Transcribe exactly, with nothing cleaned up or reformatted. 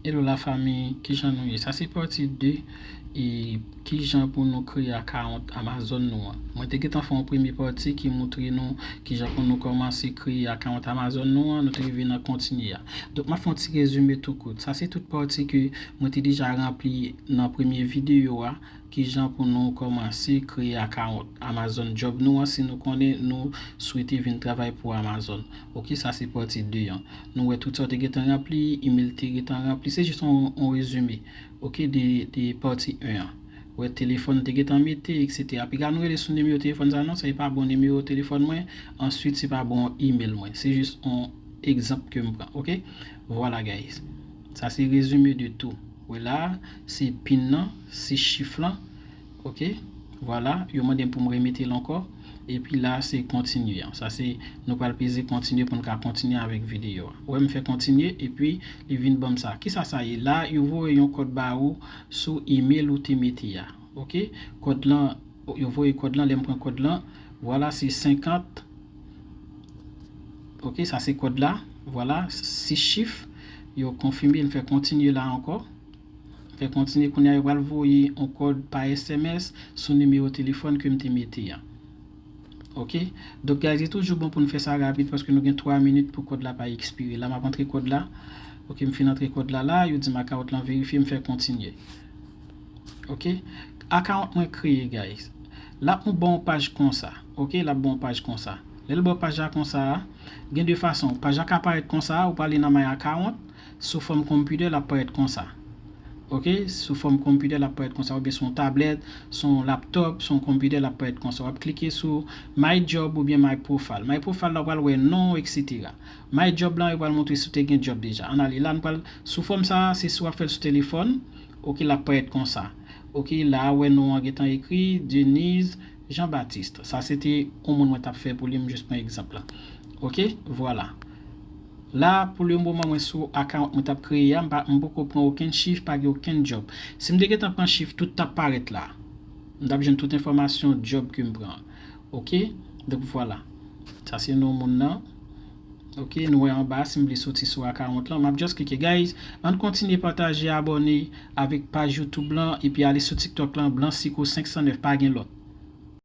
Hello la fanmi, kijan nou ye? Sa se pati de e kijan pou nou kreye akawont Amazon nou an. Mwen te gentan fè yon premye pati ki montre nou kijan pou nou kòmanse kreye akawont Amazon nou an, nou te rive nan kontinye a. Donk, m ap fè yon ti rezime tou kout. Sa se tout pati ke mwen te deja ranpli nan premye videyo a, kijan pou nou kòmanse kreye akawont Amazon Job nou an si nou konnen nou swete vin travay pou Amazon. Ok, sa se pati de an. Nou wè tout sa w te gentan ranpli, email te gentan ranpli. Se jis yon, yon rezime, ok, de, de pati en an. Wè, telefòn te gentan mete, et cetera. Piga nou rele sou nimewo telefòn sa non, sa e pa bon nimewo telefòn mwen. Answit, se pa bon email mwen. Se jis yon egzanp ke m pran, ok? Vwala, guys. Sa se rezime de tou. Wè la, se pin nan, se chif lan, ok? Vwala, yo mande m pou m remete l ankò. Epi la, se kontinye an. Sa se, nou pral peze kontinye pou n ka kontinye avèk videyo a. Wè, m fè kontinye, epi li vin ban m sa. Kisa sa ye? La, yo voye yon kòd ba ou sou email ou te mete a. Ok? Kòd lan, yo voye kòd lan, lè m pran kòd lan, vwala, se senkant. Ok, sa se kòd la. Vwala, sis chif. Yo konfime, m fè kontinye la ankò. M fè kontinye, kounye a yo pral voye yon kòd pa S M S sou nimewo telefòn ke m te mete a. Ok? Donk, guys, se toujou bon pou n fè sa rapid paske nou gen twa minit pou kòd la pa ekspire. La, m ap antre kòd la. Ok, m fin antre kòd la la, yo di m akawont lan verifye, m fè kontinye. Ok? Akawont mwen kreye, guys. L ap mwen ba yon paj konsa. Ok? L ap ba yon paj konsa. Lè l ba w paj la konsa a, gen de fason. Paj la ka parèt konsa, ou pa ale nan My Account, sou fòm konpitè, l ap parèt konsa. Ok? Sou fòm konpitè, l ap parèt konsa. Oubyen sou yon tablèt, sou yon laptòp, sou yon konpitè, l ap parèt konsa. W ap klike sou My Job oubyen My Profile. My Profile la, w pral wè non, et cetera. My Job la, yo pral montre si w te gen job deja. Ann ale la, nou pral sou fòm sa a, se si w ap fè l sou telefòn. Ok, l ap parèt konsa. Ok, la, wè non an gentan ekri, Denise Jean Baptiste. Sa se te yon moun mwen t ap fè pou li, m jis pran egzanp la. Ok, vwala. La, pou le moman, mwen sou akawont mwen t ap kreye a, m pa, m poko pran okenn chif, pa gen okenn job. Si m te gentan pran chif, tout t ap parèt la. M t ap jwenn tout enfòmasyon job ke m pran. Ok, donk vwala. Sa se non moun nan. Ok, nou wè anba, si m vle soti sou akawont lan, m ap just klike. Guys, ann kontinye pataje, abòne avèk paj YouTube lan, epi ale sou TikTok lan, Blansico senk san nèf, pa gen lòt.